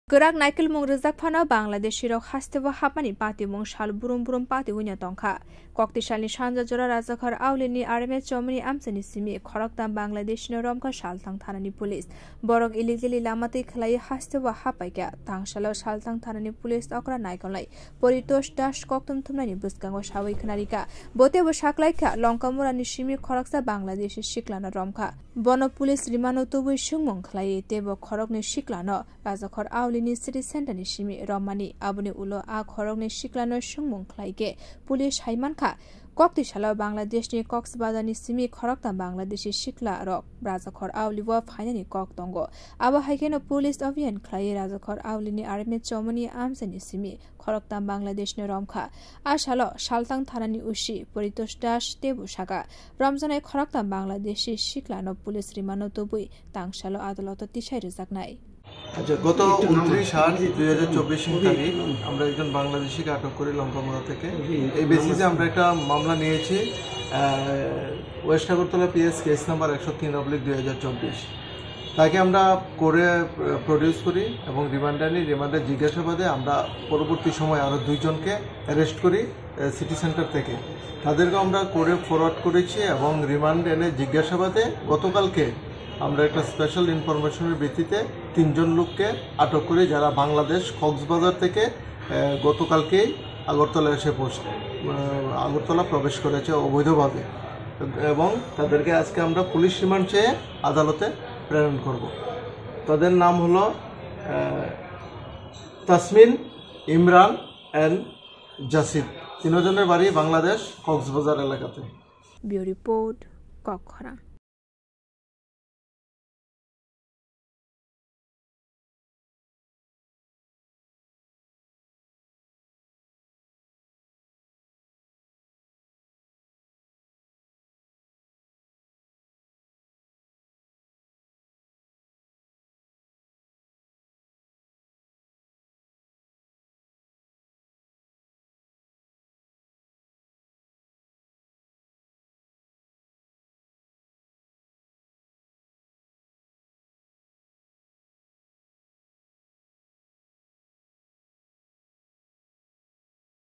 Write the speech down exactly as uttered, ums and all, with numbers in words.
Kwrak naikolmung rijak phano Bangladeshirok hasteo hapmani patimung sal brum brum patiwi no tongkha. Koktisalni sanja jora Rajakhor Aulini R M A chomoni amchaini simi khoroktham Bangladeshino romkha Salthang thanani police. Borok illegally lama twi khlaiwi hasteo happaikha. Tangsalo Salthang thanani police okra naikolnai Paritosh Das kokthum thumnaini bwskango sawi khwnarikha. Bo teibo saklaikha, Longkamurani simi khoroksa Bangladeshi siklano romkha. Bono police rimano tubui swngmung khlaiwi teibo khoroknwi siklano Rajakhor Aulini city centre ni simi romani. Aboni ulo a khoroknwi siklano swngmung khlaikhe police hai mankha, kokti salo Bangladeshni Coxbazar ni simi khoroktham Bangladeshi sikla rok Rajakhor Auli o phainani kok tongo. Abo hai kheno police obhiyan khlaiwi Rajakhor Aulini R M A chomoni amchaini simi khoroktham Bangladeshni romkha. A salo Salthang thanani O C Paritosh Das teibo saka, romjaknai khoroktham Bangladeshi siklano police rimano tubui tangsalo adaloto tisai rwjaknai. আচ্ছা, গত একটু নাম উনত্রিশ আট দুই হাজার চব্বিশ তারিখ আমরা একজন বাংলাদেশিকে আটক করি লঙ্কামুড়া থেকে। এই বেসিসে আমরা একটা মামলা নিয়েছি, আহ, ওয়েস্ট আগরতলা পিএস কেস নাম্বার একশো তিন অবলিক দুই হাজার চব্বিশ। তাকে আমরা কোর্টে, আহ, প্রডিউস করি এবং রিমান্ডে আনি। রিমান্ডে জিজ্ঞাসাবাদে আমরা পরবর্তী সময় আরও দুইজনকে অ্যারেস্ট করি, আহ, সিটি সেন্টার থেকে। তাদেরকে আমরা কোর্টে ফরওয়ার্ড করেছি এবং রিমান্ড এনে জিজ্ঞাসাবাদে গতকালকে আমরা একটা স্পেশাল ইনফরমেশনের ভিত্তিতে তিনজন লোককে আটক করি, যারা বাংলাদেশ কক্সবাজার থেকে, আহ, গতকালকেই আগরতলা এসে পৌঁছ-, আহ, আগরতলা প্রবেশ করেছে অবৈধভাবে। এবং তাদেরকে আজকে আমরা পুলিশ রিমান্ড চেয়ে আদালতে প্রেরণ করব। তাদের নাম হলো, আহ, তাসমিন, ইমরান অ্যান্ড জাসিদ। তিনজনের বাড়ি বাংলাদেশ কক্সবাজার এলাকাতে। Bureau Report, Kokkhorang.